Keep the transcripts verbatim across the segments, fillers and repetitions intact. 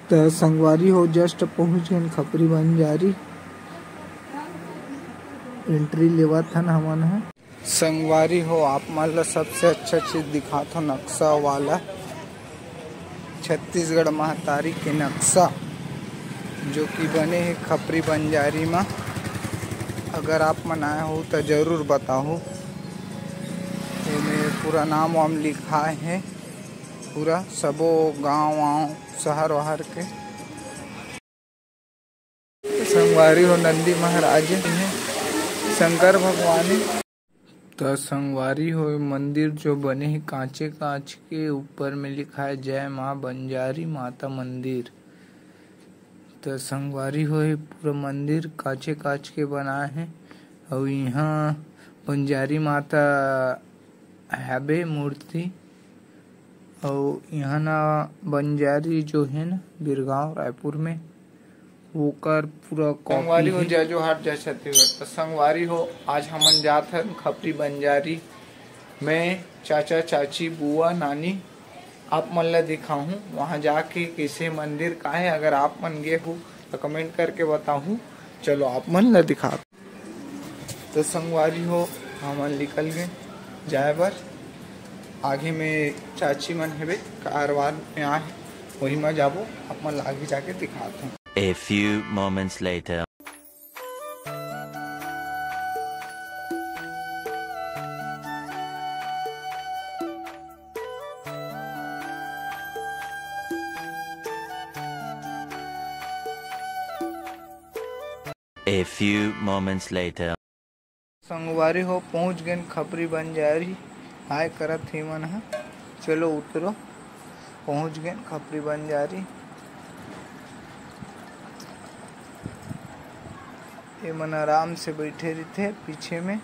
त संगवारी हो, just पहुंच गेन खपरी बंजारी, entry लेवत हन हमन ह। संगवारी हो, आप मन ल सबसे अच्छा चीज दिखात हो, नक्शा वाला छत्तीसगढ़ महतारी के नक्शा, जो कि बने हे खपरी बंजारी म। अगर आप मन आए हो त जरूर बताहू, एमे पूरा नाम वाम लिखाए हे, पूरा सबो गांव वांव, शहर वहर के। संगवारी हो, नंदी महाराज हे, शंकर भगवान हे। त संगवारी हो, मंदिर जो बने हे कांचे कांच के, ऊपर में लिखा है जय माँ बंजारी माता मंदिर। त संगवारी हो, ये पूरा मंदिर कांचे कांच के बना है, अउ इहाँ बंजारी माता हबे मूर्ति। अउ इहाँ ना बंजारी जो हे ना बिरगांव रायपुर में, ओकर पूरा copy संगवारी हो, हे। जय जोहार, जय छत्तीसगढ़। त संगवारी हो, आज हमन जात हन खपरी बंजारी में चाचा, चाची, बुआ, नानी, आप मन ला दिखाहूँ वहाँ जाके कैसे मंदिर का हे। अगर आप मन गे हो त comment करके बताहू। चलो आप मन ला दिखा। तो संगवारी हो, हमन निकल गए जाए बर। आगे में चाची मन हेबे, कारवार में आहे, वही में जाबो। आप मन ला आगे जाके दिखात हूँ। A few moments later. A few moments later. संगवारी हो, पहुँच गेन खपरी बंजारी। हाय करत हे मन ह। चलो उतरो, पहुँच गेन खपरी बंजारी। ये मन आराम से बैठे रहिथे पीछे में।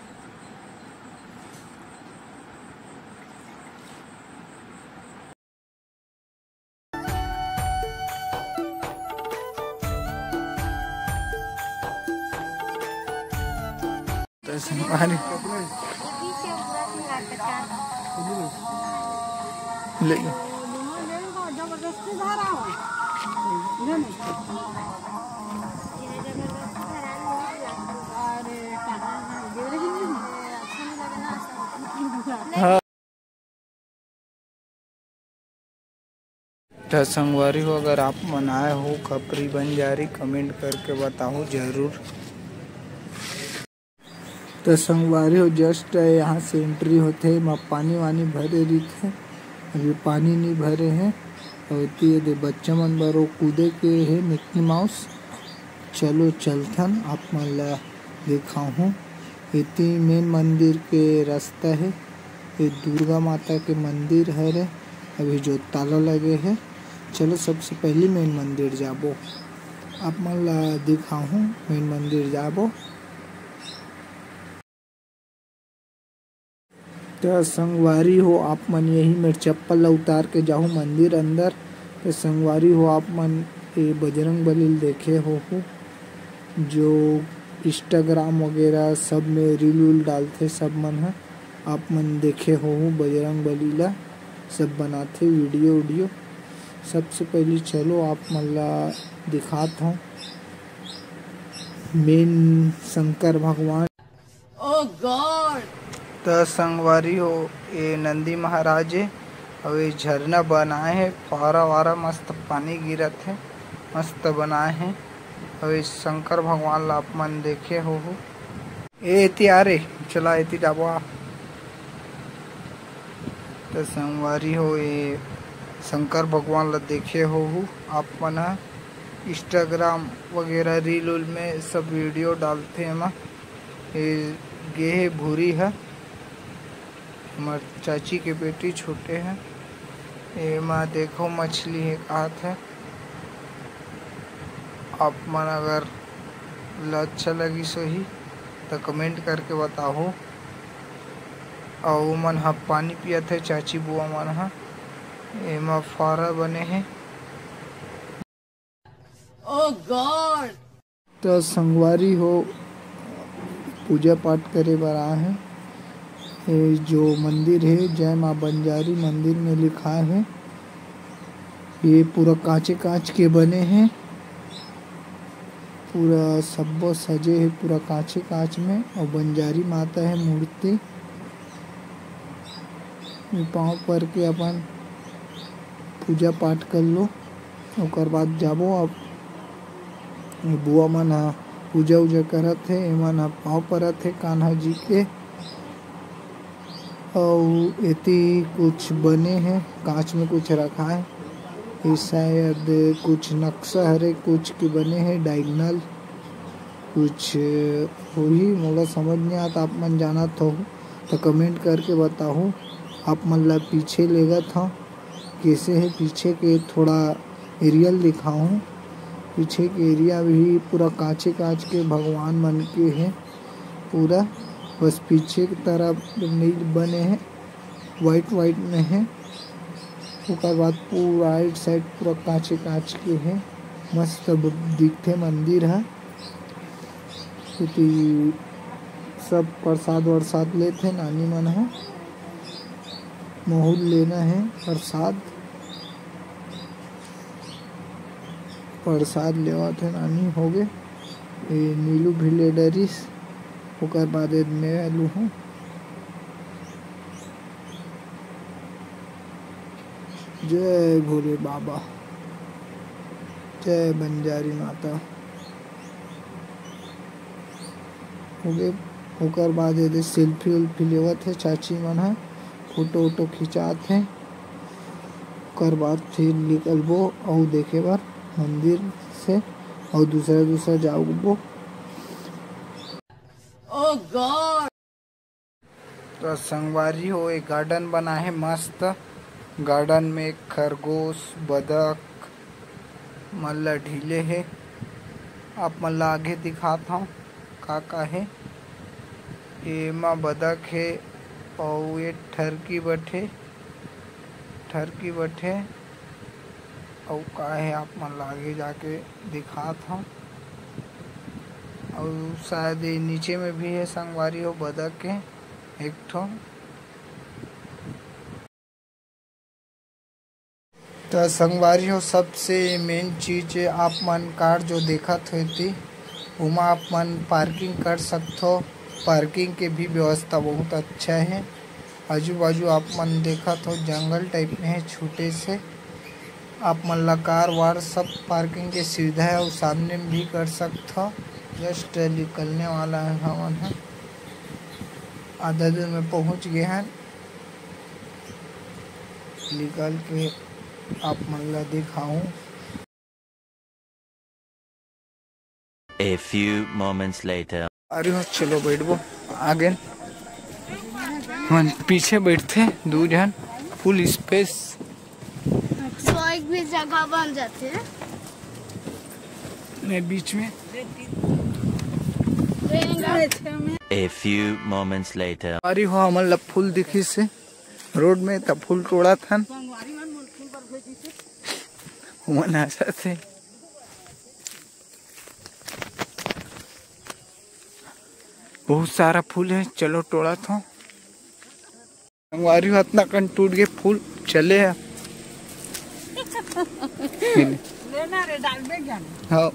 तो संगवारी ले। हाँ। त संगवारी हो, अगर आप मन आए हो खपरी बंजारी, comment करके बताओ जरूर। त संगवारी हो, just यहाँ से entry होथे, एमा पानी वानी भरे रहिथे, अभी पानी नहीं भरे हे। अउ एती ये दे बच्चा मन बर वो कूदे के हे Mickey Mouse। चलो चलथन, आप मन ला दिखाहूँ। एती main मंदिर के रास्ता हे, ये दुर्गा माता के मंदिर हरे, अभी जो ताला लगे हे। चलो सबसे पहली main मंदिर जाबो, आप मन ला दिखाहूँ main मंदिर जाबो। त संगवारी हो, आप मन यही मेर चप्पल ला उतार के जाहू मंदिर अंदर। त संगवारी हो, आप मन ये बजरंग बली ल देखे होहू, जो Instagram वगैरह सब में reel उल डालथे सब मन ह। आप मन देखे होहू बजरंग बली ला, सब बनाथे video उडियो। सबसे पहली चलो आप मन ला दिखात हूँ main शंकर भगवान। Oh God! त संगवारी हो, ये नंदी महाराज हे, अउ ये झरना बनाए हे, फवारा वारा मस्त पानी गिरत हे, मस्त बनाए हे। अउ ये शंकर भगवान ला आप मन देखे होहू। ए, एती आ रे, चला एती जाबो आ। त संगवारी हो, ये शंकर भगवान ला देखे होहू आप मन ह, Instagram वगैरह reel उल में सब video डालथे एमा। ये गे हे भूरी ह, हमर चाची के बेटी छोटे ह। एमा देखो मछली हे, काहत हे। आप मन अगर ला अच्छा लगिस होही त comment करके बताहू। अउ ओमन ह पानी पियत हे, चाची बुआ मन ह। एमा फवारा बने हे। Oh God! त संगवारी हो, पूजा पाठ करे बर आए हे। ये जो मंदिर हे, जय माँ बंजारी मंदिर में लिखाए हे। ये पूरा कांचे कांच के बने हे, पूरा सब्बो सजे हे पूरा कांचे कांच में। और बंजारी माता हे मूर्ति, पाँव पर के अपन पूजा पाठ कर लो, ओकर बाद जाबो। अब बुआ मन ह पूजा उजा करत हे, एमन ह पाँव परत हे कान्हा जी के। अउ एती कुछ बने हे, कांच में कुछ रखा हे, ये शायद कुछ नक्शा हरे, कुछ के बने हे डायगनल, कुछ होही, मोला समझ नहीं आता। आप मन जानत हो तो कमेंट करके बताहू। आप मन ला पीछे लेगत हव, कैसे है पीछे के, थोड़ा एरियल दिखाऊँ। पीछे के एरिया भी पूरा कांचे कांच के भगवान मन के है पूरा, बस पीछे की तरफ नहीं बने हैं, वाइट वाइट में है। ओकर बाद पूरा राइट साइड पूरा कांचे कांच के है, मस्त ब-, दिखथे मंदिर ह। एती सब प्रसाद वरसाद लेथे नानी मन ह, महूल लेना है प्रसाद, प्रसाद लेवत है नानी। होगे ये नीलू भी ले डरिस, ओकर बाद ये मैं लूहूँ। जय भोले बाबा, जय बंजारी माता। होगे, ओकर बाद एदे सेल्फी उल्फी लेवत हे चाची मन ह, फोटो वोटो खिंचात हे। ओकर बाद फिर निकलबो अउ देखे बर मंदिर से अउ दूसरा दूसरा जाबो। Oh God! तो संगवारी हो, एक गार्डन बना है मस्त। गार्डन में खरगोश, बदक मन ला ढीले हे। आप मन ला आगे दिखात हव का का हे। एमा बदक हे अउ ये ठरकी बठे, ठरकी बठे अउ का हे, आप मन ला आगे जाके दिखात हव। अउ शायद ये नीचे में भी है संगवारी हो बदक के एक ठो। तो संगवारी हो, सबसे मेन चीज आप मन कार जो देखत हो एती, ओमा आप मन पार्किंग कर सकथो। पार्किंग के भी व्यवस्था बहुत अच्छा है। आजू बाजू आप मन देखत हो जंगल टाइप में है, छोटे से। आप मन ला कार वार सब पार्किंग के सुविधा है अउ सामने में भी कर सकथो। जस्ट निकलने वाला है हमन ह, आधा दूर में पहुंच गए हैं। निकल के आप मन ला दिखाऊं। A few moments later. अरे हो, चलो बैठबो, आगे मन पीछे बैठथे दू झन, फुल स्पेस। सो एक भी जगह बन जाथे। मैं बीच में। A few moments later. अरे हो, हमन ला फूल दिखिस हे रोड में, त फूल टोड़त हन। ओमन हंसत हे। बहुत सारा फूल है, चलो टोड़त हव। संगवारी हो, अतना कन टूट गए फूल, चले है। लेना रे, डाल दे ज्ञान। हाँ।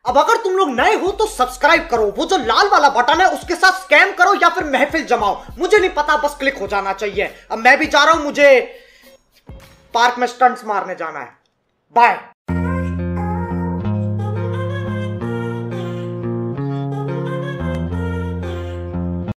अब अगर तुम लोग नए हो तो सब्सक्राइब करो, वो जो लाल वाला बटन है उसके साथ स्कैम करो या फिर महफिल जमाओ, मुझे नहीं पता, बस क्लिक हो जाना चाहिए। अब मैं भी जा रहा हूं, मुझे पार्क में स्टंट्स मारने जाना है। बाय।